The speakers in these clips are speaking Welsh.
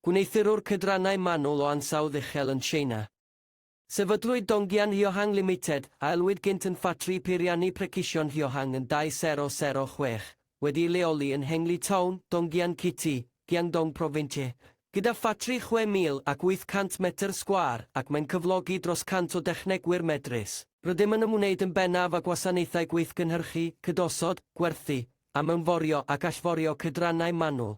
Gwneuthurwr cydrannau manwl o ansawdd uchel yn Tsieina. Sefydlwyd Dongguan Hyohang Limited, a elwid gynt yn Ffatri Peiriannu Precision Hyohang yn 2006, wedi'i leoli yn Hengli Town, Dongguan City, Guangdong Province, gyda ffatri 6,800 metr sgwâr ac mae'n cyflogi dros 100 o dechnegwyr medrus. Rydym yn ymwneud yn bennaf â gwasanaethau gweithgynhyrchu, cydosod, gwerthu, a mewnforio ac allforio cydrannau manwl.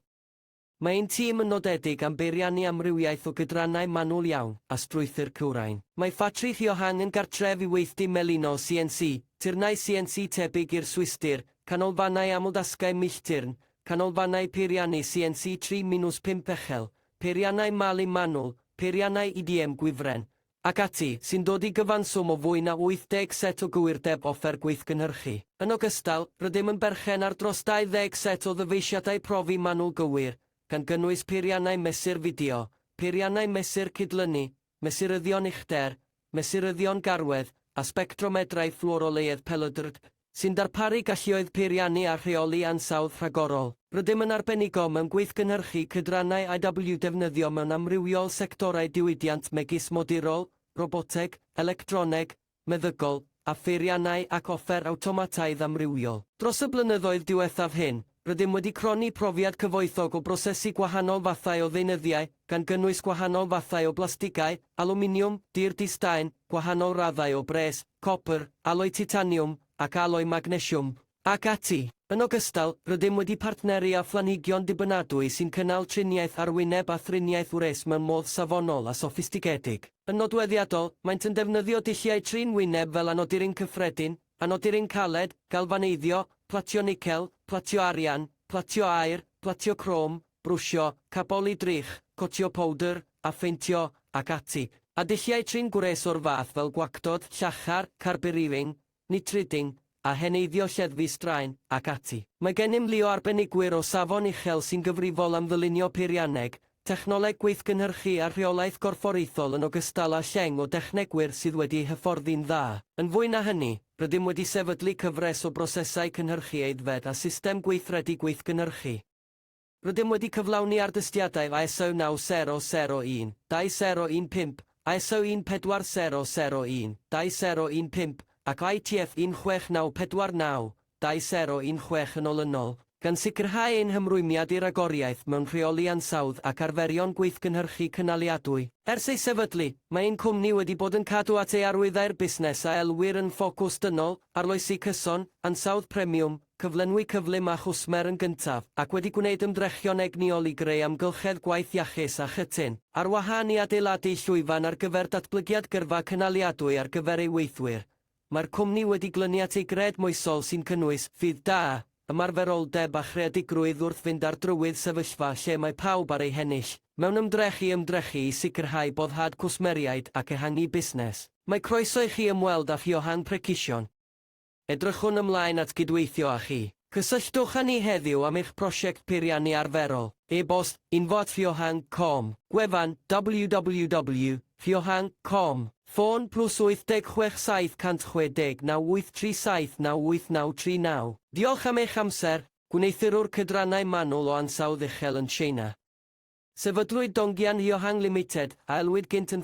Mae ein tîm yn nodedig am beiriannu amrywiaeth o gydrannau manwl iawn a strwythur cywrain. Mae ffatri Hyohang yn gartref i weithdy melino CNC, tyrnau CNC tebyg i'r Swistir, canolfannau amldasgau milltirn, canolfannau peiriannu CNC 3-5 pechel, peiriannau malu manwl, peiriannau EDM gwifren, ac ati, sy'n dod i gyfanswm o fwy na 80 set o gywirdeb offer gweithgynhyrchu. Yn ogystal, rydym yn berchen ar dros 20 set o ddyfeisiadau profi manwl gywir, gan gynnwys peiriannau mesur fideo, peiriannau mesur cydlynu, mesuryddion uchder, mesuryddion garwedd, a sbectromedrau fflworoleiedd pelydr-d. Sy'n darparu galluoedd peiriannu a rheoli ansawdd rhagorol. Rydym yn arbenigo mewn gweithgynhyrchu cydrannau AW defnyddio mewn amrywiol sectorau diwydiant megis modurol, roboteg, electroneg, meddygol, a pheiriannau ac offer awtomataidd amrywiol. Dros y blynyddoedd diwethaf hyn, rydym wedi cronni profiad cyfoethog o brosesu gwahanol fathau o ddeunyddiau, gan gynnwys gwahanol fathau o blastigau, alwminiwm, dur di-staen, gwahanol raddau o bres, copr, aloi titaniwm, ac aloi magnesiwm, ac ati. Yn ogystal, rydym wedi partneru â phlanhigion dibynadwy sy'n cynnal triniaeth arwyneb a thriniaeth wres mewn modd safonol a soffistigedig. Yn nodweddiadol, maent yn defnyddio dulliau trin wyneb fel anoduryn cyffredin, anoduryn caled, galfaneiddio, platio nicel, platio arian, platio aur, platio crôm, brwsio, caboli drych, cotio powdr, a pheintio, ac ati, a dulliau trin gwres o'r fath fel gwactod, llachar, carbureting, nitriding, a heneiddio lleddfu straen, ac ati. Mae gennym lu o arbenigwyr o safon uchel sy'n gyfrifol am ddylunio peirianneg, technoleg gweithgynhyrchu a rheolaeth gorfforaethol yn ogystal â lleng o dechnegwyr sydd wedi eu hyfforddi'n dda. Yn fwy na hynny, rydym wedi sefydlu cyfres o brosesau cynhyrchu aeddfed a system gweithredu gweithgynhyrchu. Rydym wedi cyflawni ardystiadau ISO 9001, 2015, ISO 14001, 2015 ac ITF 16949, 2016 yn olynol, gan sicrhau ein hymrwymiad i ragoriaeth mewn rheoli ansawdd ac arferion gweithgynhyrchu cynaliadwy. Ers ei sefydlu, mae ein cwmni wedi bod yn cadw at ei arwyddair busnes a elwir yn ffocws dynol, arloesi cyson, ansawdd premiwm, cyflenwi cyflym a chwsmer yn gyntaf, ac wedi gwneud ymdrechion egnïol i greu amgylchedd gwaith iachus a chytûn, ar wahân i adeiladu llwyfan ar gyfer datblygiad gyrfa cynaliadwy ar gyfer ei weithwyr. Mae'r cwmni wedi glynu at ei gred moesol sy'n cynnwys ffydd da, ymarferoldeb a chreadigrwydd wrth fynd ar drywydd sefyllfa lle mae pawb ar ei hennill, mewn ymdrech i ymdrechu i sicrhau boddhad cwsmeriaid ac ehangu busnes. Mae croeso i chi ymweld â Hyohang Precision. Edrychwn ymlaen at gydweithio â chi. Cysylltwch â ni heddiw am eich prosiect peiriannu arferol. E-bost, info@riohang.com. Gwefan, www.riohang.com. Ffôn, +86 769 837 98939. Diolch am eich amser, gwneuthurwr cydrannau manwl o ansawdd uchel yn Tsieina. Sefydlwyd Dongguan Hyohang Limited, a elwid gynt yn.